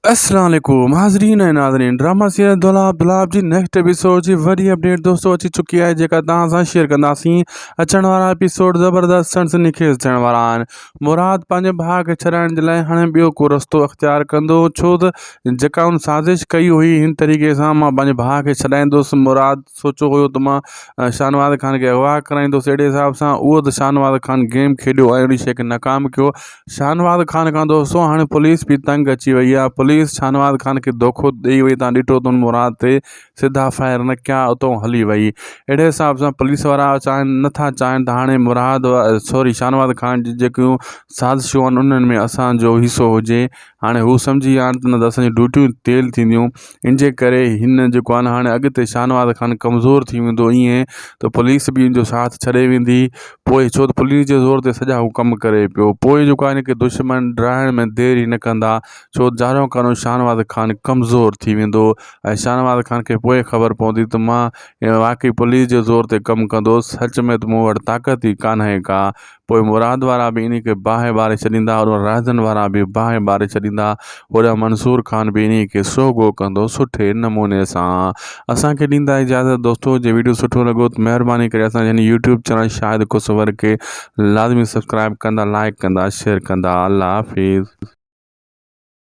السلام عليڪم حاضرين ۽ ناظرين ڊراما سيريل دولاب دولاب جي نيڪسٽ ايپيسوڊ جي وڏي اپڊيٽ دوستو اچي چڪي آهي جيڪا توهان سان شيئر ڪنداسين اچڻ وارا ايپيسوڊ زبردست سنسني خيز ٿيڻ وارا آهن مراد پنهنجي ڀاء کي ڇڏائڻ جي لاء هاڻي ٻيو ڪو رستو اختيار ڪندو ڇو ته جيڪا ان سازش ڪئي هئي هن طريقي سان مان پنهنجي ڀاء کي ڇڏائيندس مراد سوچيو هيو ته مان شاهنواز خان کي اغوا ڪرائيندس اهڙي حساب سان اهو ته شاهنواز خان گيم کيڏيو ۽ ان شيء کي ناڪام ڪيو شاهنواز خان کان دوستو هاڻي پوليس به تنگ اچي وئي آهي پوليس شاهنواز خان کي دوکو ڏئي وئي تان ڏٺو ته ان مراد تي سڌا فائر نه ڪيا اتو هلي وئي اهڙي حساب سان پوليس وارا چاهين نٿا چاهين ته هاڻي مراد سوري شاهنواز خان جي جيڪيون سازشون آهن انهن ۾ اسانجو حصو هجي هاڻي هو سمجهي ويا آهن ته نه ته اسانجون ڊيوٽيون تيل ٿينديون ان جي ڪري هن جيڪو آهي نه هاڻي اڳتي شاهنواز خان ڪمزور ٿي ويندو ائين ته پوليس به ان جو ساٿ ڇڏي ويندي پوء ڇو ته پوليس جي زور تي سڄا هو ڪم ڪري پيو پوء جيڪو آهي هن کي دشمن ڊاهڻ ۾ دير ئي نه ڪندا ڇو ته جارو ڪارو شاهنواز خان ڪمزور ٿي ويندو ۽ شاهنواز خان کي پوء خبر پوندي ته مان واقعي پوليس جي زور تي ڪم ڪندو هوس سچ ۾ ته مون وٽ طاقت ئي ڪانهي ڪا پوء مراد وارا به انهي کي باهه ٻاري ڇڏيندا، هوڏانهن رهزن وارا به باهه ٻاري ڇڏيندا، هوڏانهن منصور خان به انهي کي سوگهو ڪندو سٺي نموني سان. اسان کي ڏيندا اجازت دوستو جي ويڊيو سٺو لڳو ته مهرباني ڪري اسان جي هن يوٽيوب چينل شاهد قصور کي لازمي سبسڪرائب ڪندا لائڪ ڪندا شيئر ڪندا الله حافظ.